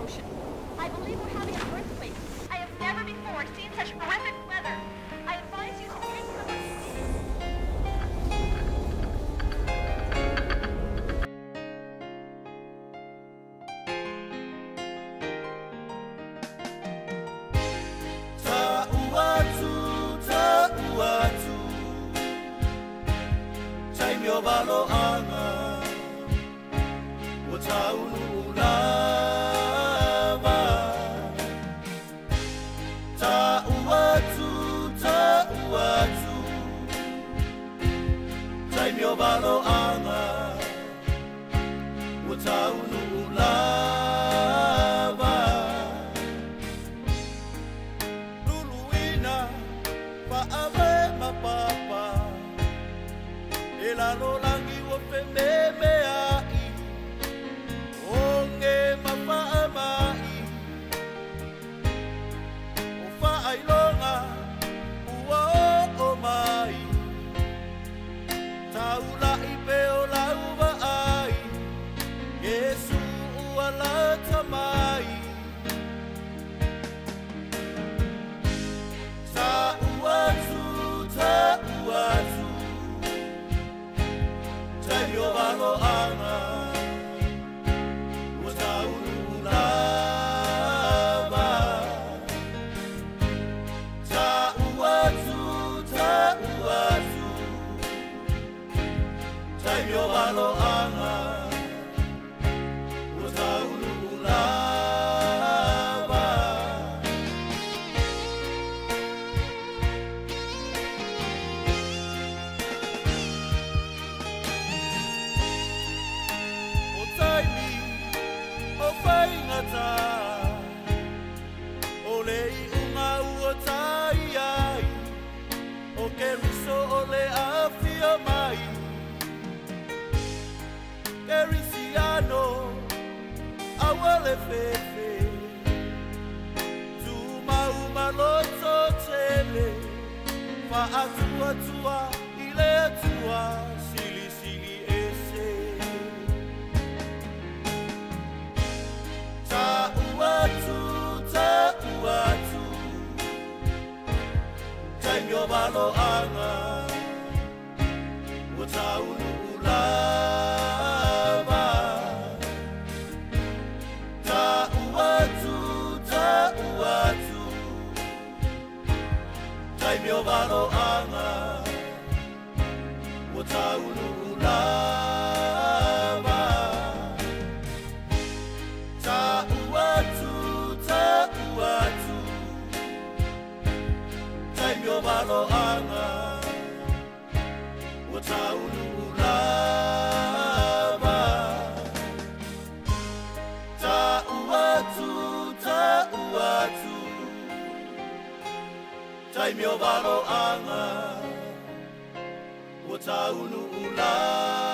commotion. I believe we're having an earthquake. I have never before seen such horrific weather. I advise you to take cover immediately. Ta'u Taimio valoanga Ua taunu lava. Ta'u atu, ta'u atu Taimio valoanga Ua taunu lava. Luluina fa'ave mapapa E lalo langi ua fememe ai Onge mafa'a mai O fa'ailonga ua o'o mai Taula'i pe o lau va'ai Iesu ua lata mai. Ta'u atu, ta'u atu Taimio valoanga Ua taunu lava. Ta'u atu, ta'u atu Taimio valoanga Ua taunu lava. O taimi o faigata O le iuga ua tai ai O Keriso o le afia mai. Kerisiano aua le fefe Tumauma loto tele Fa'atuatua i le Atua Silisili ese. Ta'u atu, ta'u atu Taimio valoanga Ua taunu lava. Ta'u atu, ta'u atu Taimio valoanga Ua taunu lava. Ta'u atu, ta'u atu Taimio valoanga Ua taunu lava. Ta'u atu, ta'u atu Taimio valoanga Ua taunu lava.